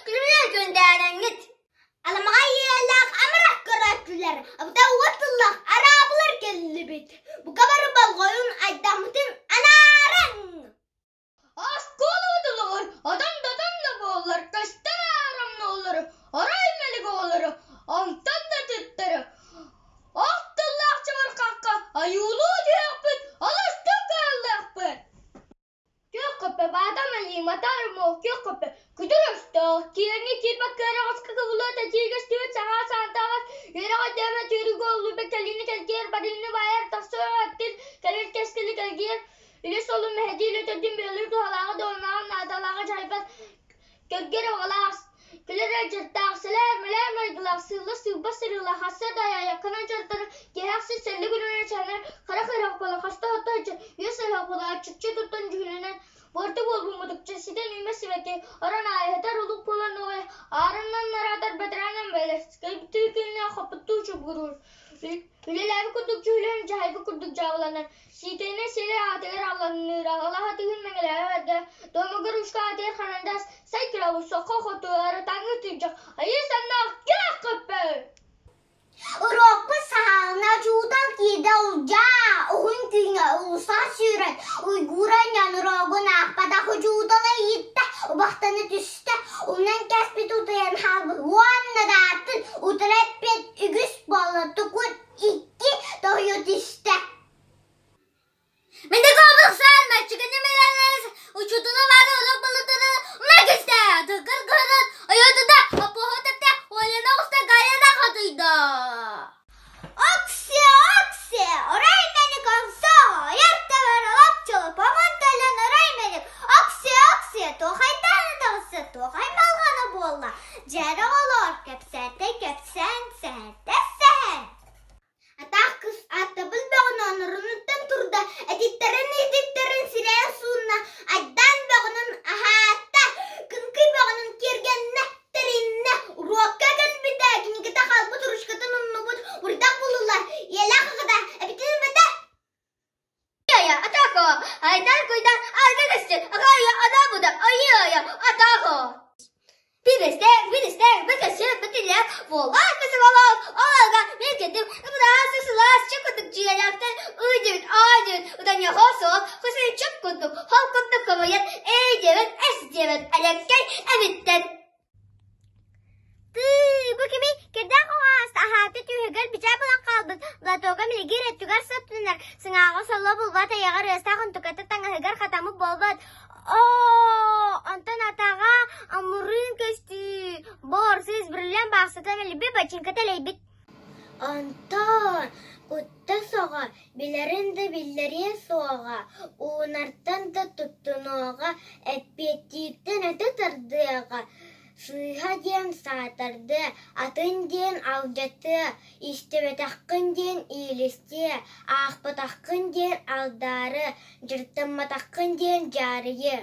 күлүмнэр күндээрэҥҥит. Аламаҕай ийэлээх амарах көрөөччүлэр, абыта уот тыллаах араабылар кэллибит. Бука бары болҕойун айдаммытын анаарыҥ! Оскуола тылыгар одон-додон да буоллар көстөр аарамноолору, орой мэлик оҕолору, онтон да атыттары ох тыллаах чабырҕахха ойуулуу түһүөхпүт, олустук кыһаллыахпыт. Күөх көппө баатам айыы матаар муох күөх көппө күтүр өстөөх киэҥҥэ киирбэт кыараҕаска кыбылыа тэтиигэ стүөт саҥа саантаҕас үөрэх өйдөөмө түүрүгү оллуйбат кэлиини кэлгиэр барыыны баайар тахсар өттүн кэлэр кэскили кэлгиэр Үлэ суолун мэһэйдиир үлэ төрдүн бүөлүүр туһалааҕы дуоннааҕы наадалааҕы дьаһайбат көргөр оҕолоох, күлэр дьарыктаах, сэлээр-мэлээр майгылаах, сыылла сыылба сырыылаах, хасса да айакканан дьарыктанар, киэһэ ахсын сэллик үлэнэн чаһынар, хара кыырах буолан, хаста хотто сылдьар, үөс ыһыах буолан, чукча туттан дьүһүнүнэн, буорта буолбут мутукча, ситэн үүммэт сибэкки, орон аайыһытар улук буолан нуоҕай, аарынан нараатар бэтэрээнэн бэлэс, кэлбиттии күннээх хоппуттуу чугуруur, Үлэлээбит курдук дьүһүлүөн, дьаһайбыт курдук дьаабыланар. Сиикэйинэн сири аатыгар аллаҥныыр, аҕалаһа тыгын мэҥэлээбэт эргэ, Домогар ушка аатыгар харандаас, сай кырабыл, соххо хоту, арытааҥҥы тыырдьах, айыы саннаах күөх көппө! Уруокпут саҕалана учуутал киирдэ улдьаа, уһун күҥҥэ уулусса сүүрэн, уйгууран дьон уруогун аахпатах учуутала ииттэ, убахтана түстэ, умнан кэспит утуйан хаалбыт уонна да атын утары эппиэт үгүс буолла тукун икки тоһуйу түстэ. Мен декобылсан мальчиканы мелелес учутуна бары урок болотуна мэгисте тыкыр кырын ойотуда опоһу тепте олена уста гаяна хатыйда. Оксе, оксе, орай меник онсо, ойар-табар олопчоло, помон төлөн орай меник, оксе, оксе, туохайдааны таҕыста, туохай малҕана буолла, дьэрэ оҕолоор, кэпсээтэ кэпсээн, сэһэнтэ сэһэн. Атаах кыс аттабыл бөҕөнөн орунуттан турда, этиттэрин-ититтэрин сирэйин суунна, айдаан бөҕөнөн аһаата, кыҥкый бөҕөнөн киэргэннэ, тэриннэ, уруокка кэлбитэ, кинигэтэ хаалбыт ручкатын умнубут, урдах буллулар, ийэлээх аҕата эбитин эбэтэ Атака! Айдар куйдан арга көстөр, агая адабуда, айая, атака! Биресте, биресте, бөкөсө, бөтүлэ, буолбат бөсөголоох, оларга мен кеттим, ыбыраас, сылаас, чөк курдук дьиэлээхтэр, ый диэбит, аа диэбит, утаньяхо суох, хөсөй чөк курдук, хол курдук хомуйан, эй диэбит, эс диэбит, элэккэй эбиттэр. Тыы, бу кими кирдээх оҕоҕос аһааты түөһүгэр бичээ булан хаалбыт, лотуога милигир өттүгэр сыттынар, сыҥааҕа соло булбат, айаҕар ыастаах онтуката таҥаһыгар хатаммыт буолбат. Оо, онтон атаҕа амырыын көстүү, бор, сыыс бриллиант баахсата мэлийбит, бачыыҥката элэйбит. Онтон куттас оҕо билэрин да биллэриэ суоҕа, уунартан да туттунуоҕа, эппиэттииртэн өтө тардыаҕа, сыыһа диэн саатардыа, атын диэн алдьатыа, истибэтэххин диэн иилистиэ, аахпатаххын диэн алдаарыа, дьарыктамматаххын диэн дьаарыйыа.